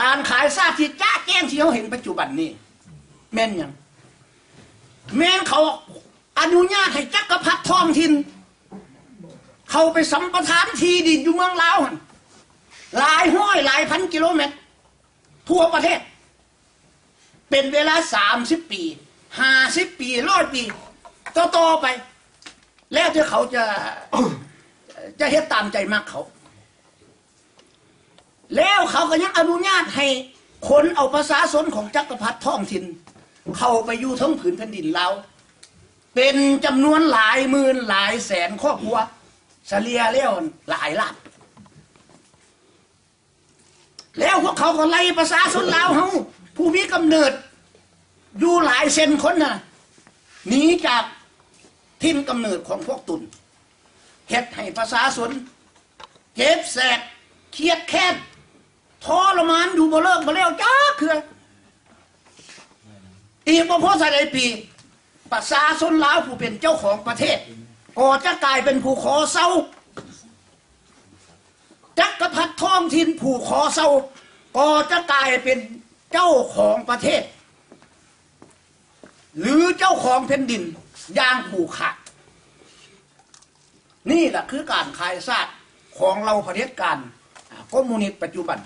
ການຂາຍຊາດທີ່ຈະແຈ້ງທີ່ເຮົາເຫັນປັດຈຸບັນນີ້ ແມ່ນຫຍັງ? ແມ່ນເຂົາອະນຸຍາດໃຫ້ຈັກກະພັດທ້ອງຖິ່ນ ເຂົ້າໄປສຳປະທານທີ່ດິນຢູ່ເມືອງລາວຫັ້ນ ຫຼາຍຮ້ອຍຫຼາຍພັນກິໂລແມັດ ທົ່ວປະເທດ ເປັນເວລາສາມສິບປີ ຫ້າສິບປີ ຮ້ອຍປີ ຕໍ່ໆໄປ ແລ້ວແຕ່ເຂົາຈະ ຈະເຮັດຕາມໃຈມັກເຂົາ. ແລ້ວເຂົາກໍຍັງອະນຸຍາດໃຫ້ຂົນເອົາປະຊາຊົນຂອງຈັກກະພັດທ້ອງຖິ່ນ ເຂົ້າໄປຢູ່ເທິງຜືນແຜ່ນດິນລາວ ເປັນຈຳນວນຫຼາຍໝື່ນຫຼາຍແສນຄອບຄົວ ສະເລ່ຍແລ້ວຫຼາຍລ້ານ. ແລ້ວພວກເຂົາກໍໄລ່ປະຊາຊົນລາວເຮົາ ຜູ້ມີກຳເນີດຢູ່ຫຼາຍເຊັ່ນຄົນນະ ໜີຈາກຖິ່ນກຳເນີດຂອງພວກຕົນ ເຮັດໃຫ້ປະຊາຊົນເຈັບແສບ ຄຽດແຄ້ນ ທໍລະມານຢູ່ບໍ່ເລີກບໍ່ແລ້ວຈັກເທື່ອ. ອີກບໍ່ພໍເທົ່າໃດປີ ປະຊາຊົນລາວຜູ້ເປັນເຈົ້າຂອງປະເທດ ກໍຈະກາຍເປັນຜູ້ຂໍເຊົາ. ຈັກກະພັດທ້ອງຖິ່ນຜູ້ຂໍເຊົ່າກໍຈະກາຍເປັນເຈົ້າຂອງປະເທດ ຫຼື ເຈົ້າຂອງແຜ່ນດິນຢ່າງຜູກຂາດ. ນີ້ລະຄືການຂາຍຊາດຂອງເຫຼົ່າຜະເດັດການ ອາ ຄອມມູນິດປັດຈຸບັນ.